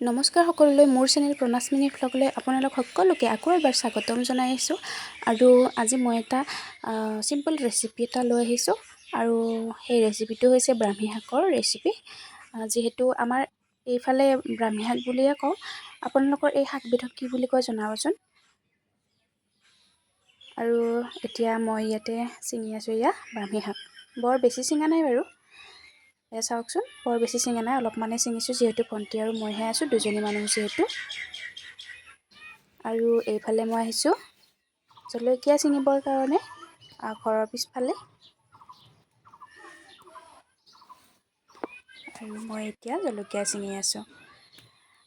নমস্কাৰ সকলোলৈ, মোৰ চেনেল প্ৰণাশমিনী ভ্লগলৈ আপোনালোক সকলোকে আকৌ এবাৰ স্বাগতম জনাইছোঁ। আৰু আজি মই এটা চিম্পল ৰেচিপি এটা লৈ আহিছোঁ আৰু সেই ৰেচিপিটো হৈছে ব্ৰাহ্মী শাকৰ ৰেচিপি। যিহেতু আমাৰ এইফালে ব্ৰাহ্মী শাক বুলিয়ে কওঁ, আপোনালোকৰ এই শাকবিধক কি বুলি কয় জনাবচোন। আৰু এতিয়া মই ইয়াতে ছিঙি আছোঁ এয়া ব্ৰাহ্মী শাক। বৰ বেছি ছিঙা নাই বাৰু, এয়া চাওকচোন, বৰ বেছি ছিঙা নাই, অলপমানে ছিঙিছোঁ, যিহেতু ভণ্টি আৰু মইহে আছোঁ, দুজনী মানুহ যিহেতু। আৰু এইফালে মই আহিছোঁ জলকীয়া ছিঙিবৰ কাৰণে ঘৰৰ পিছফালে। আৰু মই এতিয়া জলকীয়া ছিঙি আছোঁ।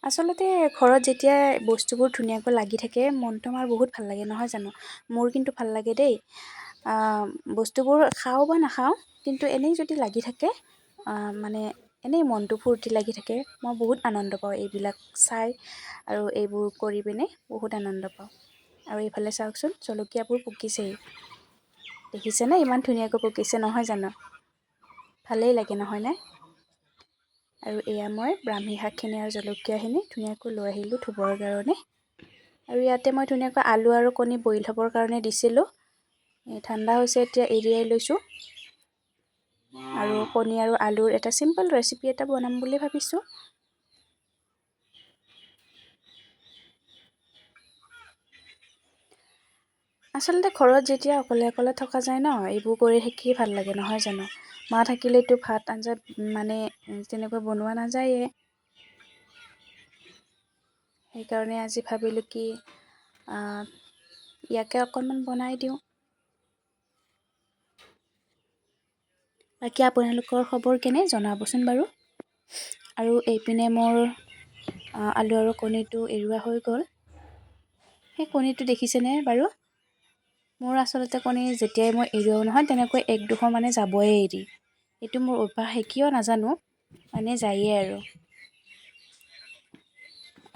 আচলতে ঘৰত যেতিয়া বস্তুবোৰ ধুনীয়াকৈ লাগি থাকে, মনটো আমাৰ বহুত ভাল লাগে, নহয় জানো? মোৰ কিন্তু ভাল লাগে দেই। বস্তুবোৰ খাওঁ বা নাখাওঁ, কিন্তু এনেই যদি লাগি থাকে, মানে এনেই মনটো ফূৰ্তি লাগি থাকে। মই বহুত আনন্দ পাওঁ এইবিলাক চাই আৰু এইবোৰ কৰি পিনে বহুত আনন্দ পাওঁ। আৰু এইফালে চাওকচোন, জলকীয়াবোৰ পকিছেই, দেখিছেনে? ইমান ধুনীয়াকৈ পকিছে, নহয় জানো? ভালেই লাগে, নহয়নে? আৰু এয়া মই ব্ৰাহ্মী শাকখিনি আৰু জলকীয়াখিনি ধুনীয়াকৈ লৈ আহিলোঁ ধুবৰ কাৰণে। আৰু ইয়াতে মই ধুনীয়াকৈ আলু আৰু কণী বইল হ'বৰ কাৰণে দিছিলোঁ। ঠাণ্ডা হৈছে, এতিয়া এৰিয়াই লৈছোঁ। আৰু কণী আৰু আলুৰ এটা চিম্পল ৰেচিপি এটা বনাম বুলি ভাবিছোঁ। আচলতে ঘৰত যেতিয়া অকলে অকলে থকা যায় ন, এইবোৰ কৰি থাকি ভাল লাগে, নহয় জানো? মা থাকিলেতো ভাত আঞ্জা মানে তেনেকৈ বনোৱা নাযায়ে, সেইকাৰণে আজি ভাবিলোঁ কি ইয়াকে অকণমান বনাই দিওঁ। বাকী আপোনালোকৰ খবৰ কেনে জনাবচোন বাৰু। আৰু এইপিনে মোৰ আলু আৰু কণীটো এৰুৱা হৈ গ'ল। সেই কণীটো দেখিছেনে বাৰু? মোৰ আচলতে কণী যেতিয়াই মই এৰুৱাওঁ নহয়, তেনেকৈ এক দুখৰ মানে যাবই এৰি। এইটো মোৰ অভ্যাস, কিয় নাজানো, মানে যায়েই আৰু।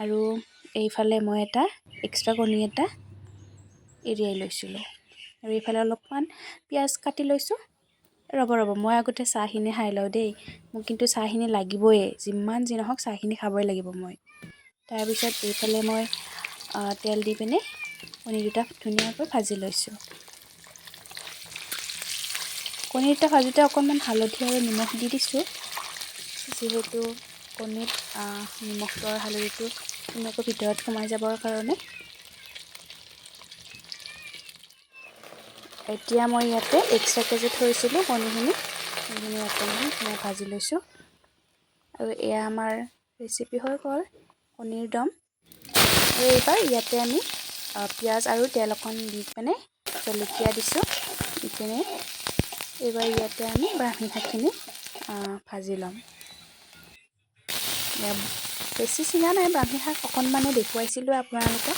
আৰু এইফালে মই এটা এক্সট্ৰা কণী এটা এৰিয়াই লৈছিলোঁ। আৰু এইফালে অলপমান পিঁয়াজ কাটি লৈছোঁ। ৰ'ব ৰ'ব, মই আগতে চাহখিনি খাই লওঁ দেই। মোক কিন্তু চাহখিনি লাগিবই, যিমান যি নহওক চাহখিনি খাবই লাগিব মই। তাৰপিছত এইফালে মই তেল দি পিনে কণী দুটা ধুনীয়াকৈ ভাজি লৈছোঁ। কণী দুটা ভাজোঁতে অকণমান হালধি আৰু নিমখ দি দিছোঁ, যিহেতু কণীত নিমখটো আৰু হালধিটো ধুনীয়াকৈ ভিতৰত সোমাই যাবৰ কাৰণে। এতিয়া মই ইয়াতে এক্সট্ৰাকৈ যে থৈছিলোঁ কণীখিনি, সেইখিনি অকণমান মই ভাজি লৈছোঁ। আৰু এয়া আমাৰ ৰেচিপি হৈ গ'ল কণীৰ দম। আৰু এইবাৰ ইয়াতে আমি পিঁয়াজ আৰু তেল অকণ দি পিনে জলকীয়া দিছোঁ, দি পিনে এইবাৰ ইয়াতে আমি ব্ৰাহ্মী শাকখিনি ভাজি ল'ম। বেছি চিঙা নাই ব্ৰাহ্মী শাক, অকণমানে দেখুৱাইছিলোঁ আপোনালোকক,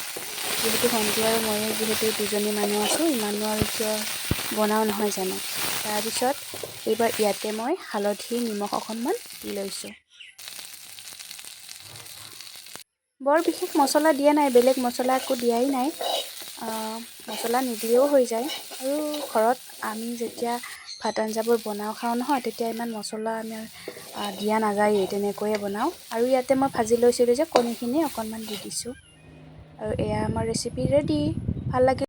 যিহেতু ভণ্টি আৰু ময়ে যিহেতু দুজনী মানুহ আছোঁ, ইমানো আৰু কিয় বনাওঁ, নহয় জানো? তাৰপিছত এইবাৰ ইয়াতে মই হালধি নিমখ অকণমান দি লৈছোঁ। বৰ বিশেষ মছলা দিয়া নাই, বেলেগ মছলা একো দিয়াই নাই, মছলা নিদিলেও হৈ যায়। আৰু ঘৰত আমি যেতিয়া ভাত আঞ্জাবোৰ বনাওঁ খাওঁ নহয়, তেতিয়া ইমান মছলা আমি দিয়া নাযায়েই, তেনেকৈয়ে বনাওঁ। আৰু ইয়াতে মই ভাজি লৈছিলোঁ যে কণীখিনি অকণমান দি দিছোঁ। আৰু এয়া আমাৰ ৰেচিপি ৰেডি। ভাল লাগিল।